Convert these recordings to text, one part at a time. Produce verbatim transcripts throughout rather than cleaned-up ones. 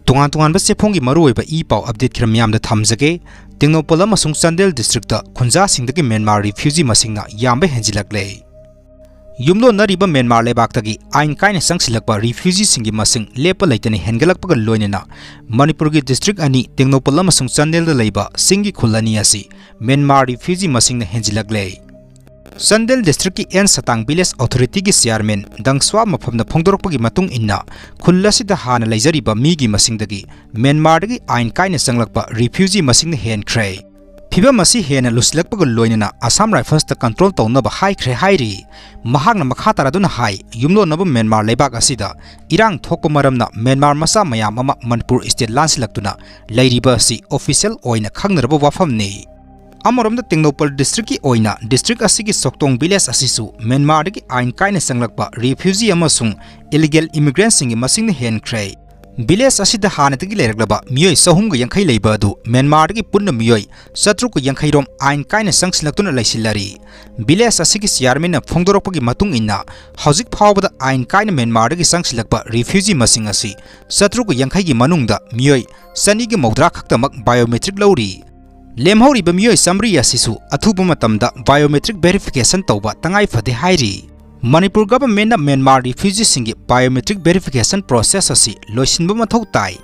ꯇꯣꯉꯥꯟ ꯇꯣꯉꯥꯟꯕ ꯆꯦꯐꯣꯡꯒꯤ ꯃꯔꯨꯑꯣꯏꯕ ꯏ ꯄꯥꯎ update ꯈꯔ ꯃꯤꯌꯥꯝꯗ ꯊꯝꯖꯒꯦ꯫ ꯇꯦꯡꯅꯧꯄꯜ ꯑꯃꯁꯨꯡ ꯆꯥꯟꯗꯦꯜ district ꯈꯨꯟꯖꯥꯁꯤꯡꯗꯒꯤ ꯃ꯭ꯌꯥꯟꯃꯥꯔ refugee ꯃꯁꯤꯡꯅ ꯌꯥꯝꯕ ꯍꯦꯟꯖꯤꯜꯂꯛꯂꯦ꯫ ꯌꯨꯝꯂꯣꯟꯅꯔꯤꯕ ꯃ꯭ꯌꯥꯟꯃꯥꯔ ꯂꯩꯕꯥꯛꯇꯒꯤ ꯑꯥꯏꯟ ꯀꯥꯏꯅ ꯆꯪꯁꯤꯜꯂꯛꯄ refugeeꯁꯤꯡꯒꯤ ꯃꯁꯤꯡ ꯂꯦꯞꯄ ꯂꯩꯇꯅ ꯍꯦꯟꯒꯠꯂꯛꯄꯒ ꯂꯣꯏꯅꯅ ꯃꯅꯤꯄꯨꯔꯒꯤ district ꯑꯅꯤ, ꯇꯦꯡꯅꯧꯄꯜ ꯑꯃꯁꯨꯡ ꯆꯥꯟꯗꯦꯜꯗ ꯂꯩꯕ ꯆꯤꯡꯒꯤ ꯈꯨꯜ ꯑꯅꯤ ꯑꯁꯤ ꯃ꯭ꯌꯥꯟꯃꯥꯔ refugee ꯃꯁꯤꯡꯅ ꯍꯦꯟꯖꯤꯜꯂꯛꯂꯦ꯫ ꯆꯥꯟꯗꯦꯜ districtꯀꯤ ꯑꯦꯟ ꯁꯇꯥꯡ village authorityꯒꯤ chairman ꯗꯪꯁ꯭ꯋꯥ ꯃꯐꯝꯗ ꯐꯣꯡꯗꯣꯔꯛꯄꯒꯤ ꯃꯇꯨꯡ ꯏꯟꯅ, ꯈꯨꯜ ꯑꯁꯤꯗ ꯍꯥꯟꯅ ꯂꯩꯖꯔꯤꯕ ꯃꯤꯒꯤ ꯃꯁꯤꯡꯗꯒꯤ ꯃ꯭ꯌꯥꯟꯃꯥꯔꯗꯒꯤ ꯑꯥꯏꯟ ꯀꯥꯏꯅ ꯆꯪꯂꯛꯄ refugee ꯃꯁꯤꯡꯅ ꯍꯦꯟꯈ꯭ꯔꯦ꯫ ꯐꯤꯕꯝ ꯑꯁꯤ ꯍꯦꯟꯅ ꯂꯨꯁꯤꯜꯂꯛꯄꯒ ꯂꯣꯏꯅꯅ Assam Riflesꯇ control ꯇꯧꯅꯕ ꯍꯥꯏꯈ꯭ꯔꯦ ꯍꯥꯏꯔꯤ꯫ ꯃꯍꯥꯛꯅ ꯃꯈꯥ ꯇꯥꯔꯗꯨꯅ ꯍꯥꯏ, ꯌꯨꯝꯂꯣꯟꯅꯕ ꯃ꯭ꯌꯥꯟꯃꯥꯔ ꯂꯩꯕꯥꯛ ꯑꯁꯤꯗ ꯏꯔꯥꯡ ꯊꯣꯛꯄ ꯃꯔꯝꯅ ꯃ꯭ꯌꯥꯟꯃꯥꯔ ꯃꯆꯥ ꯃꯌꯥꯝ ꯑꯃ ꯃꯅꯤꯄꯨꯔ state ꯂꯥꯟꯁꯤꯜꯂꯛꯇꯨꯅ ꯂꯩꯔꯤꯕ ꯑꯁꯤ official ꯑꯣꯏꯅ ꯈꯪꯅꯔꯕ ꯋꯥꯐꯝꯅꯤ꯫ ꯑꯃꯔꯣꯝꯗ ꯇꯦꯡꯅꯧꯄꯜ districtꯀꯤ ꯑꯣꯏꯅ district ꯑꯁꯤꯒꯤ ꯁꯣꯛꯇꯣꯡ village ꯑꯁꯤꯁꯨ ꯃ꯭ꯌꯥꯟꯃꯥꯔꯗꯒꯤ ꯑꯥꯏꯟ ꯀꯥꯏꯅ ꯆꯪꯂꯛꯄ refugee ꯑꯃꯁꯨꯡ illegal immigrantꯁꯤꯡꯒꯤ ꯃꯁꯤꯡꯅ ꯍꯦꯟꯈ꯭ꯔꯦ꯫ Village ꯑꯁꯤꯗ ꯍꯥꯟꯅꯗꯒꯤ ꯂꯩꯔꯛꯂꯕ ꯃꯤꯑꯣꯏ ꯆꯍꯨꯝꯒ ꯌꯥꯡꯈꯩ ꯂꯩꯕ ꯑꯗꯨ ꯃ꯭ꯌꯥꯟꯃꯥꯔꯗꯒꯤ ꯄꯨꯟꯅ ꯃꯤꯑꯣꯏ ꯆꯥꯇ꯭ꯔꯨꯛꯀ ꯌꯥꯡꯈꯩ ꯔꯣꯝ ꯑꯥꯏꯟ ꯀꯥꯏꯅ ꯆꯪꯁꯤꯜꯂꯛꯇꯨꯅ ꯂꯩꯁꯤꯜꯂꯔꯤ꯫ Village ꯑꯁꯤꯒꯤ chairmanꯅ ꯐꯣꯡꯗꯣꯔꯛꯄꯒꯤ ꯃꯇꯨꯡ ꯏꯟꯅ, ꯍꯧꯖꯤꯛ ꯐꯥꯎꯕꯗ ꯑꯥꯏꯟ ꯀꯥꯏꯅ ꯃ꯭ꯌꯥꯟꯃꯥꯔꯗꯒꯤ ꯆꯪꯁꯤꯜꯂꯛꯄ refugee ꯃꯁꯤꯡ ꯑꯁꯤ ꯆꯥꯇ꯭ꯔꯨꯛꯀ ꯌꯥꯡꯈꯩꯒꯤ ꯃꯅꯨꯡꯗ ꯃꯤꯑꯣꯏ ꯆꯅꯤꯒ ꯃꯧꯗ꯭ꯔꯥ ꯈꯛꯇꯃꯛ biometric ꯂꯧꯔꯤ꯫ ꯂꯦꯝꯍꯧꯔꯤꯕ ꯃꯤꯑꯣꯏ ꯆꯥꯃꯔꯤ ꯑꯁꯤꯁꯨ ꯑꯊꯨꯕ ꯃꯇꯝꯗ biometric verification ꯇꯧꯕ ꯇꯉꯥꯏ ꯐꯗꯦ ꯍꯥꯏꯔꯤ꯫ ꯃꯅꯤꯄꯨꯔ governmentꯅ ꯃ꯭ꯌꯥꯟꯃꯥꯔ refugeeꯁꯤꯡꯒꯤ biometric verification process ꯑꯁꯤ ꯂꯣꯏꯁꯤꯟꯕ ꯃꯊꯧ ꯇꯥꯏ꯫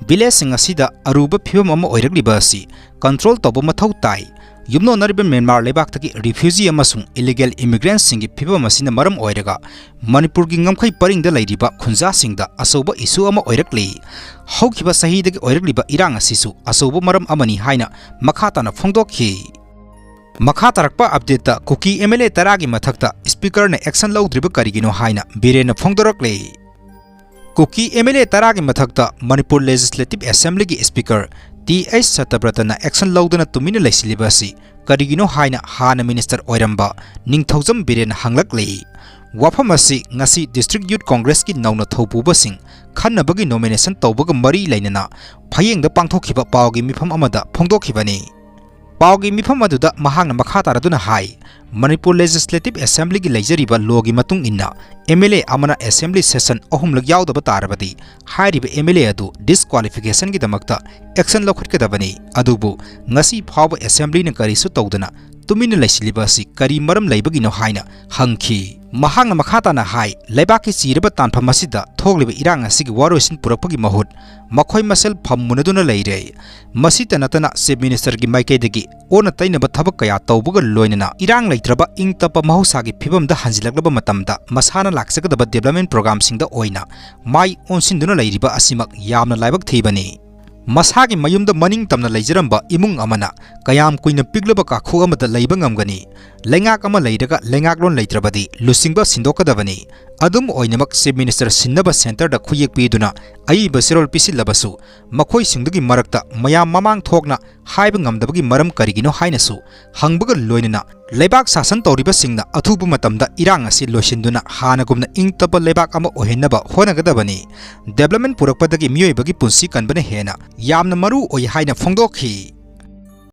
Villageꯁꯤꯡ ꯑꯁꯤꯗ ꯑꯔꯨꯕ ꯐꯤꯕꯝ ꯑꯃ ꯑꯣꯏꯔꯛꯂꯤꯕ ꯑꯁꯤ control ꯇꯧꯕ ꯃꯊꯧ ꯇꯥꯏ꯫ ꯌꯨꯝꯂꯣꯟꯅꯔꯤꯕ ꯃ꯭ꯌꯥꯟꯃꯥꯔ ꯂꯩꯕꯥꯛꯇꯒꯤ refugee ꯑꯃꯁꯨꯡ illegal immigrantꯁꯤꯡꯒꯤ ꯐꯤꯕꯝ ꯑꯁꯤꯅ ꯃꯔꯝ ꯑꯣꯏꯔꯒ ꯃꯅꯤꯄꯨꯔꯒꯤ ꯉꯝꯈꯩ ꯄꯔꯤꯡꯗ ꯂꯩꯔꯤꯕ ꯈꯨꯟꯖꯥꯁꯤꯡꯗ ꯑꯆꯧꯕ issue ꯑꯃ ꯑꯣꯏꯔꯛꯂꯤ꯫ ꯍꯧꯈꯤꯕ ꯆꯍꯤꯗꯒꯤ ꯑꯣꯏꯔꯛꯂꯤꯕ ꯏꯔꯥꯡ ꯑꯁꯤꯁꯨ ꯑꯆꯧꯕ ꯃꯔꯝ ꯑꯃꯅꯤ ꯍꯥꯏꯅ ꯃꯈꯥ ꯇꯥꯅ ꯐꯣꯡꯗꯣꯛꯈꯤ꯫ ꯃꯈꯥ ꯇꯥꯔꯛꯄ updateꯇ ꯀꯨꯀꯤ MLA ꯇꯔꯥꯒꯤ ꯃꯊꯛꯇ speakerꯅ action ꯂꯧꯗ꯭ꯔꯤꯕ ꯀꯔꯤꯒꯤꯅꯣ ꯍꯥꯏꯅ ꯕꯤꯔꯦꯟꯅ ꯐꯣꯡꯗꯣꯔꯛꯂꯦ꯫ ꯀꯨꯀꯤ MLA ꯇꯔꯥꯒꯤ ꯃꯊꯛꯇ ꯃꯅꯤꯄꯨꯔ Legislative Assemblyꯒꯤ speaker ꯇꯤ ꯑꯩꯆ ꯁꯇꯕ꯭ꯔꯇꯅ action ꯂꯧꯗꯨꯅ ꯇꯨꯃꯤꯟꯅ ꯂꯩꯁꯤꯜꯂꯤꯕ ꯑꯁꯤ ꯀꯔꯤꯒꯤꯅꯣ ꯍꯥꯏꯅ ꯍꯥꯟꯅ minister ꯑꯣꯏꯔꯝꯕ ꯅꯤꯡꯊꯧꯖꯝ ꯕꯤꯔꯦꯟꯅ ꯍꯪꯂꯛꯂꯤ꯫ ꯋꯥꯐꯝ ꯑꯁꯤ ꯉꯁꯤ District Youth Congressꯀꯤ ꯅꯧꯅ ꯊꯧꯄꯨꯕꯁꯤꯡ ꯈꯟꯅꯕꯒꯤ nomination ꯇꯧꯕꯒ ꯃꯔꯤ ꯂꯩꯅꯅ ꯐꯌꯦꯡꯗ ꯄꯥꯡꯊꯣꯛꯈꯤꯕ ꯄꯥꯎꯒꯤ ꯃꯤꯐꯝ ꯑꯃꯗ ꯐꯣꯡꯗꯣꯛꯈꯤꯕꯅꯤ꯫ ꯄꯥꯎꯒꯤ ꯃꯤꯐꯝ ꯑꯗꯨꯗ ꯃꯍꯥꯛꯅ ꯃꯈꯥ ꯇꯥꯔꯗꯨꯅ ꯍꯥꯏ, ꯃꯅꯤꯄꯨꯔ Legislative Assemblyꯒꯤ ꯂꯩꯖꯔꯤꯕ lawꯒꯤ ꯃꯇꯨꯡ ꯏꯟꯅ M L A ꯑꯃꯅ assembly session ꯑꯍꯨꯝꯂꯛ ꯌꯥꯎꯗꯕ ꯇꯥꯔꯕꯗꯤ ꯍꯥꯏꯔꯤꯕ M L A ꯑꯗꯨ disqualificationꯒꯤꯗꯃꯛꯇ action ꯂꯧꯈꯠꯀꯗꯕꯅꯤ꯫ ꯑꯗꯨꯕꯨ ꯉꯁꯤ ꯐꯥꯎꯕ assemblyꯅ ꯀꯔꯤꯁꯨ ꯇꯧꯗꯅ ꯇꯨꯃꯤꯟꯅ ꯂꯩꯁꯤꯜꯂꯤꯕ ꯑꯁꯤ ꯀꯔꯤ ꯃꯔꯝ ꯂꯩꯕꯒꯤꯅꯣ ꯍꯥꯏꯅ ꯍꯪꯈꯤ꯫ ꯃꯍꯥꯛꯅ ꯃꯈꯥ ꯇꯥꯅ ꯍꯥꯏ, ꯂꯩꯕꯥꯛꯀꯤ ꯆꯤꯔꯕ ꯇꯥꯟꯐꯝ ꯑꯁꯤꯗ ꯊꯣꯛꯂꯤꯕ ꯏꯔꯥꯡ ꯑꯁꯤꯒꯤ ꯋꯥꯔꯣꯏꯁꯤꯟ ꯄꯨꯔꯛꯄꯒꯤ ꯃꯍꯨꯠ ꯃꯈꯣꯏ ꯃꯁꯦꯜ ꯐꯝꯃꯨꯅꯗꯨꯅ ꯂꯩꯔꯦ꯫ ꯃꯁꯤꯇ ꯅꯠꯇꯅ Chief Ministerꯒꯤ ꯃꯥꯏꯀꯩꯗꯒꯤ ꯑꯣꯟꯅ ꯇꯩꯅꯕ ꯊꯕꯛ ꯀꯌꯥ ꯇꯧꯕꯒ ꯂꯣꯏꯅꯅ ꯏꯔꯥꯡ ꯂꯩꯇ꯭ꯔꯕ ꯏꯪ ꯇꯞꯄ ꯃꯍꯧꯁꯥꯒꯤ ꯐꯤꯕꯝꯗ ꯍꯟꯖꯤꯜꯂꯛꯂꯕ ꯃꯇꯝꯗ ꯃꯁꯥꯅ ꯂꯥꯛꯆꯒꯗꯕ development programꯁꯤꯡꯗ ꯑꯣꯏꯅ ꯃꯥꯏ ꯑꯣꯟꯁꯤꯟꯗꯨꯅ ꯂꯩꯔꯤꯕ ꯑꯁꯤꯃꯛ ꯌꯥꯝꯅ ꯂꯥꯏꯕꯛ ꯊꯤꯕꯅꯤ꯫ ꯃꯁꯥꯒꯤ ꯃꯌꯨꯝꯗ ꯃꯅꯤꯡ ꯇꯝꯅ ꯂꯩꯖꯔꯝꯕ ꯏꯃꯨꯡ ꯑꯃꯅ ꯀꯌꯥꯝ ꯀꯨꯏꯅ ꯄꯤꯛꯂꯕ ꯀꯥꯈꯨ ꯑꯃꯗ ꯂꯩꯕ ꯉꯝꯒꯅꯤ? ꯂꯩꯉꯥꯛ ꯑꯃ ꯂꯩꯔꯒ ꯂꯩꯉꯥꯛꯂꯣꯟ ꯂꯩꯇ꯭ꯔꯕꯗꯤ ꯂꯨꯆꯤꯡꯕ ꯁꯤꯟꯗꯣꯛꯀꯗꯕꯅꯤ꯫ ꯑꯗꯨꯝ ꯑꯣꯏꯅꯃꯛ Chief Minister ꯁꯤꯟꯅꯕ centreꯗ ꯈꯨꯌꯦꯛ ꯄꯤꯗꯨꯅ ꯑꯏꯕ ꯆꯦꯔꯣꯜ ꯄꯤꯁꯤꯜꯂꯕꯁꯨ ꯃꯈꯣꯏꯁꯤꯡꯗꯨꯒꯤ ꯃꯔꯛꯇ ꯃꯌꯥꯝ ꯃꯃꯥꯡ ꯊꯣꯛꯅ ꯍꯥꯏꯕ ꯉꯝꯗꯕꯒꯤ ꯃꯔꯝ ꯀꯔꯤꯒꯤꯅꯣ ꯍꯥꯏꯅꯁꯨ ꯍꯪꯕꯒ ꯂꯣꯏꯅꯅ ꯂꯩꯕꯥꯛ ꯁꯥꯁꯟ ꯇꯧꯔꯤꯕꯁꯤꯡꯅ ꯑꯊꯨꯕ ꯃꯇꯝꯗ ꯏꯔꯥꯡ ꯑꯁꯤ ꯂꯣꯏꯁꯤꯟꯗꯨꯅ ꯍꯥꯟꯅꯒꯨꯝꯅ ꯏꯪ ꯇꯞꯄ ꯂꯩꯕꯥꯛ ꯑꯃ ꯑꯣꯏꯍꯟꯅꯕ ꯍꯣꯠꯅꯒꯗꯕꯅꯤ꯫ Development ꯄꯨꯔꯛꯄꯗꯒꯤ ꯃꯤꯑꯣꯏꯕꯒꯤ ꯄꯨꯟꯁꯤ ꯀꯟꯕꯅ ꯍꯦꯟꯅ ꯌꯥꯝꯅ ꯃꯔꯨ ꯑꯣꯏ ꯍꯥꯏꯅ ꯐꯣꯡꯗꯣꯛꯈꯤ꯫